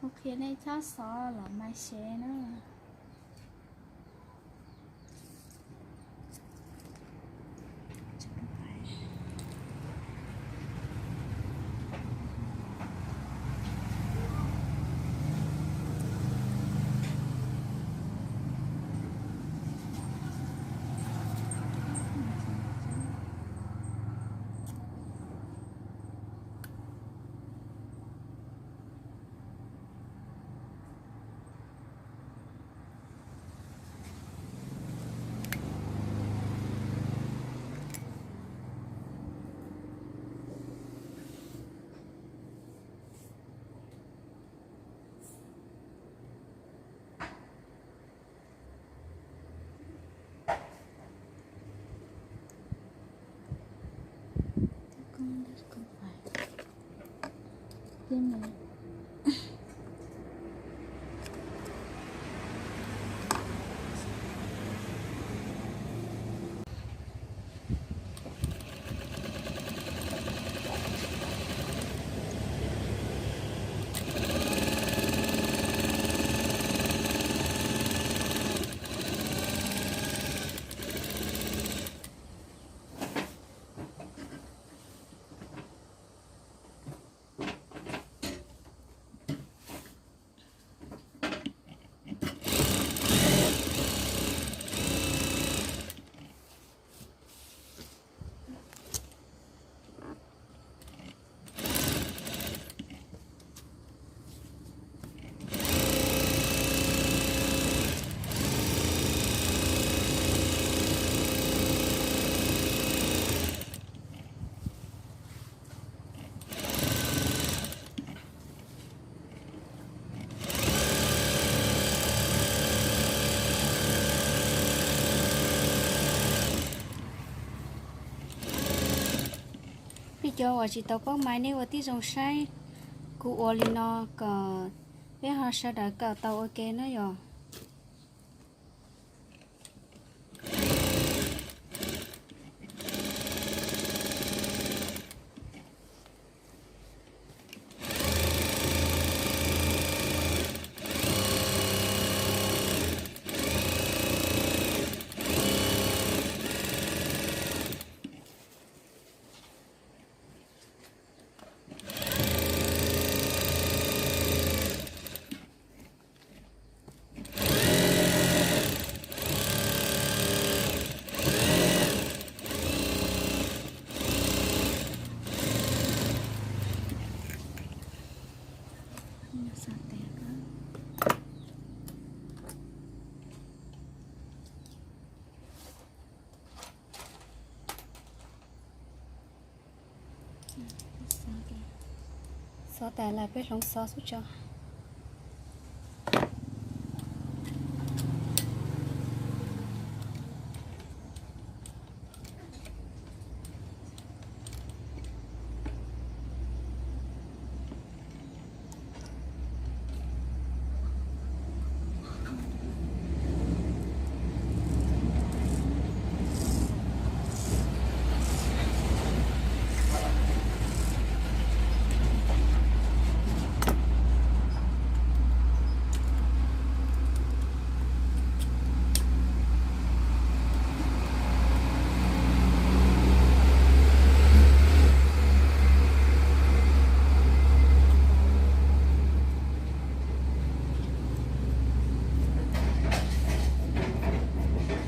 Qhia nej txhob xov los mas sev na. Peb cov uas tsis tau paub mais nej ua tib zoo saib kuv ua li no kom peb ho sawv daws kawm tau ua ke na yom. Xov tas lawm peb hloov xov xub tso.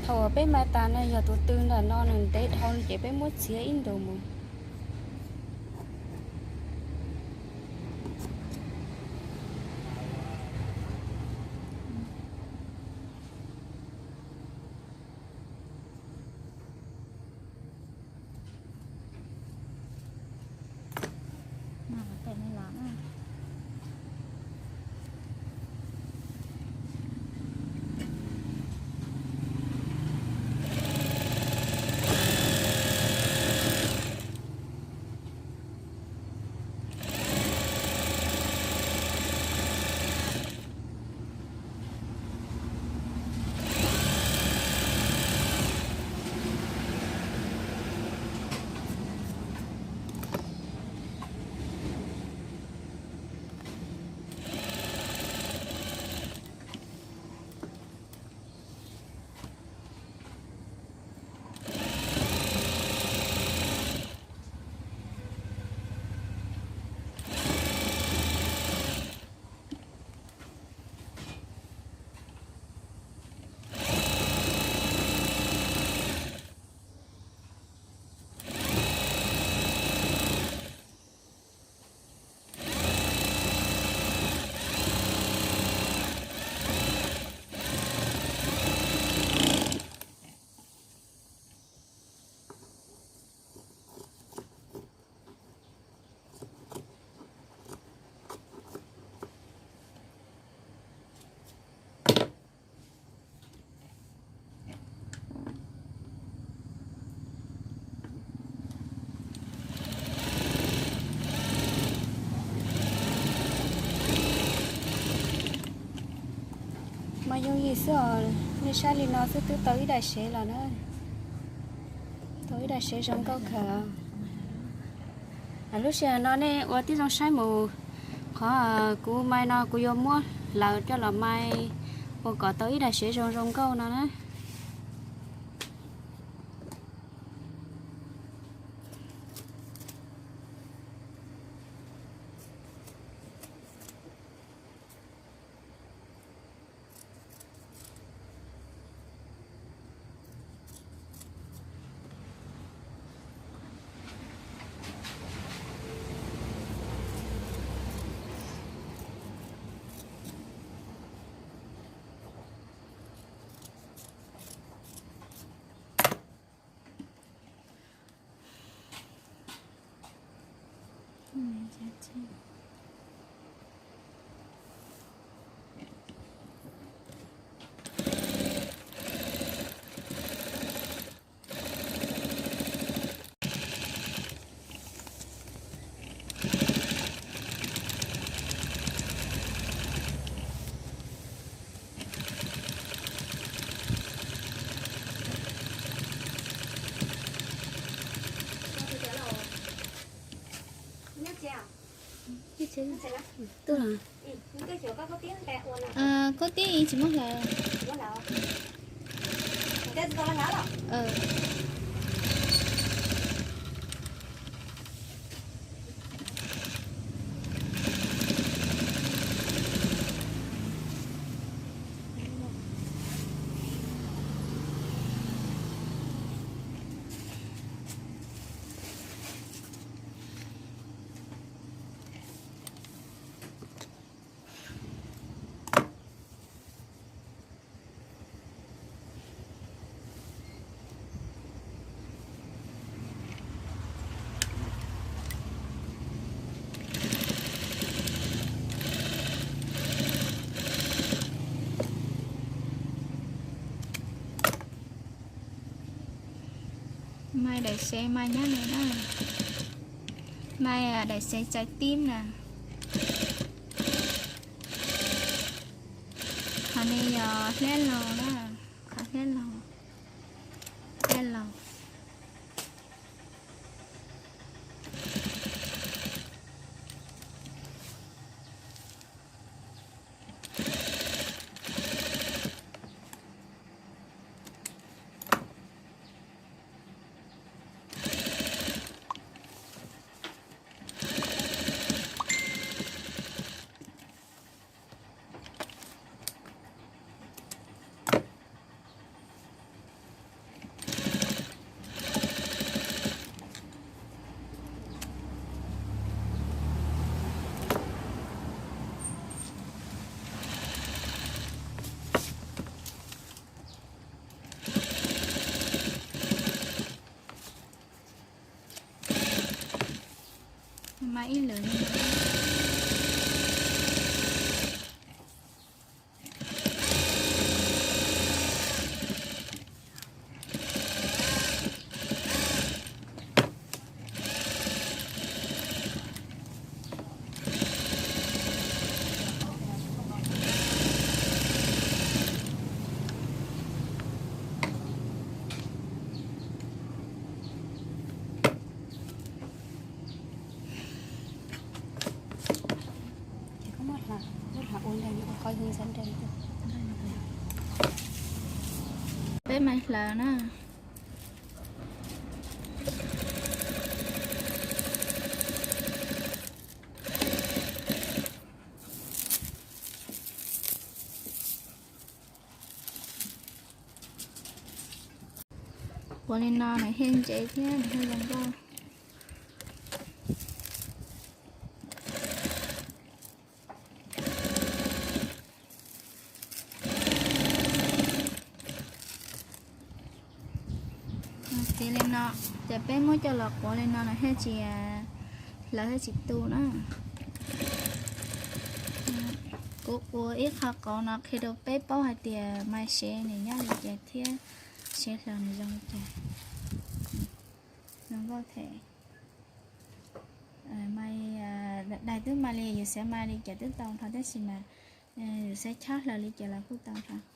Thaum uas peb mais tas no yog tus tw ntawm no nws ntev dhau ces peb muab txiav ib ntus mus. Yooj yim xwb os, nej saib li no xwb twb tau ib daim sev los na. Tau ib daim sev zoo nkauj kawg. Lub sij hawm no nej ua tib zoo saib mus, qhov kuv mai no kuv yuav muab hlawv coj los mai ua kom tau ib daim sev zoo zoo nkauj no na. Koj tib ib tsis muab hlawv. Mai daim sev mai nyob li na. Mai daim sev txais tib na. Qhov ni yog hiab laug na, qhov hiab laug, hiab laug. Mas ib lwm li no. Peb mai hlawv na. Ua li no nws thiaj ntse thiab nws thiaj zoo nkauj. Ces li no, ces peb muab coj los quav li no nws thiaj tsis, hlawv thiaj tsis tu na. Kuv ua ib qho qauv no qhia rau peb paub hais tias mai sev nws nyob li cas thiab sev hlawv nws zoo li cas. Zoo nkauj thiab. Mai, daim twb mai li yus xav mai li cas twb tau nrho tab sis mas Saib chob hlaws li cas los kuj tau.